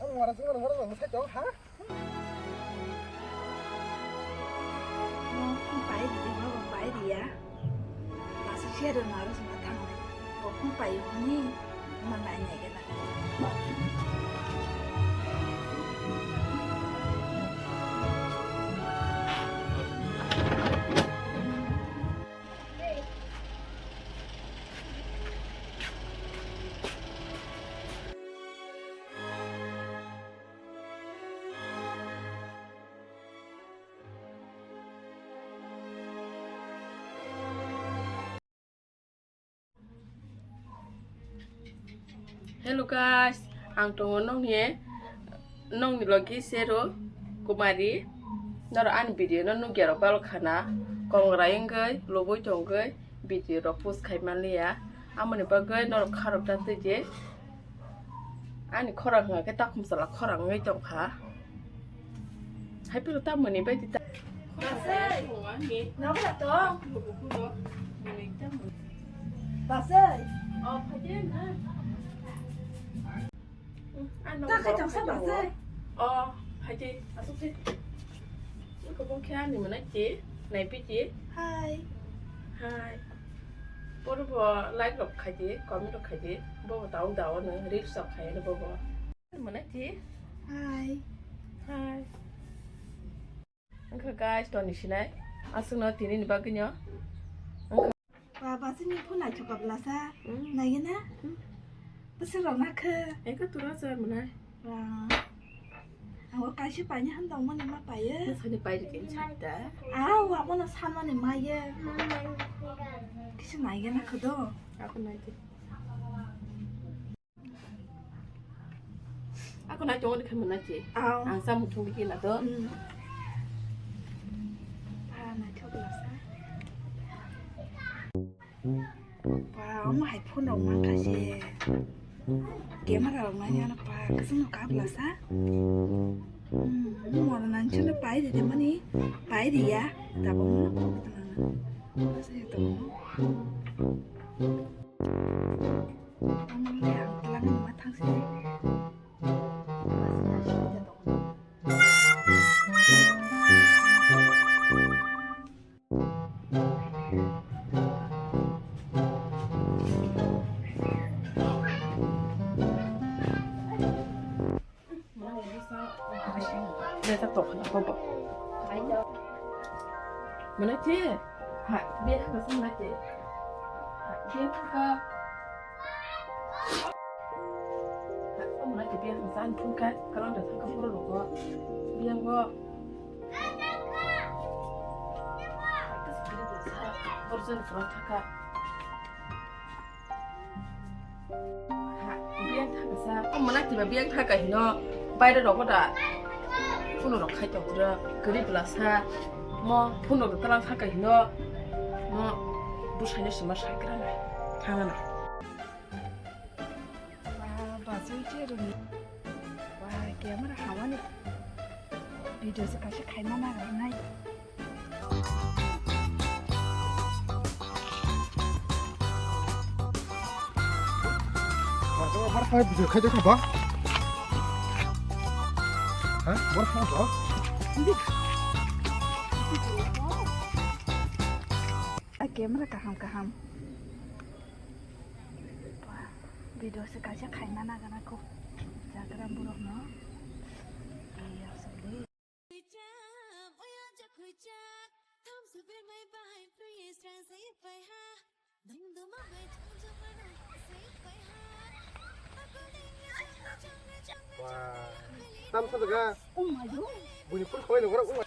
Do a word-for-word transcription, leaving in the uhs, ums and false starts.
Wara sing wara wara wara sai tong ha. Mo phung pai di, mo phung pai di ya. Masa share na aro sima thang. Mo phung pai ni ma nai nai gana. Hello guys, ang tongo nongni, nongni logi Sero Kumari. Norok ani video no nukya rok balok khana, kongrai wngwi lobwi tongwi video rok post khai manliya. Amoni bagwi norok kharok ta twi je. Ani khorang hwnga khe takhum sala khorang wngwi tongkha. Hai phano tamoni bai di ta. Basai. Nabra tong. Basai. O, phaidi na. Ano ta khai tong sa basai. O, phaidi. Asuk se. Iko bong khe ani mwnai ti. Nai pi ti. Hai. Hai. Poro bo like rok khai di, comment rok khai di. Bo bo tau dao no reels rok khai no bo bo. Mwnai ti. Hai. Hai. Wngkha guys, toni sinai. Aswkno tini ni bagwi no. Wngkha. Ba, ba, sini phone naithok ka bwlasa. Hmm. Naigena? Hmm. Bwswk rok nakha. Eka tura cha mwnai. Ba. Ang o kaisa paina han tong mani ma paye. Sani pai rikhen chakta. Aw, abo no san mani ma ye. Kisa naigena khudo. Ako nai di. Ako nai tongo dikhe mwnai ti. Aw. Ang sa muthung dikhe na to. Hmm. Ba, naithok lasa. Ba, omo hai phone rok mankha se. Camera rok nai ano ba, kwchwng no kap lasa. Hmm, omo rok nang chwngno pai ride mani, pai riya. Tabuk no kok tong. Masa ya tong. Omo le ang twlang ma thang se. Masa ya sida tong. Beta tokna bobo. Mana ke? Ha, beta ka sana ke? Ha, beta ka. Ha, mana ke beta ka sana tun ka? Kalau dah tak pura logo. Biang go. Borjoni pura thaka. Ha, biyang thaka sa. O mwnai tiba biyang thaka hino. Baire rogo da. Phone rok khai tong pura. Gari bwla sa. Mo phone rok talang thaka hino. Mo bwsai no sima sai gra nai. Thanga na. Ba, ba, joi je rumi. Ba, camera hawani. Video se kaisa khaima nagra nai. Bar khai video khai jakha ba. Ha? Bar khai ba. A camera kaham kaham. Video se kaisa khaima nagra nai ko. Jagra borok no. Iya suli. Wah. Tam sa daga. Oh my God. Bunyi pun koi lo orang.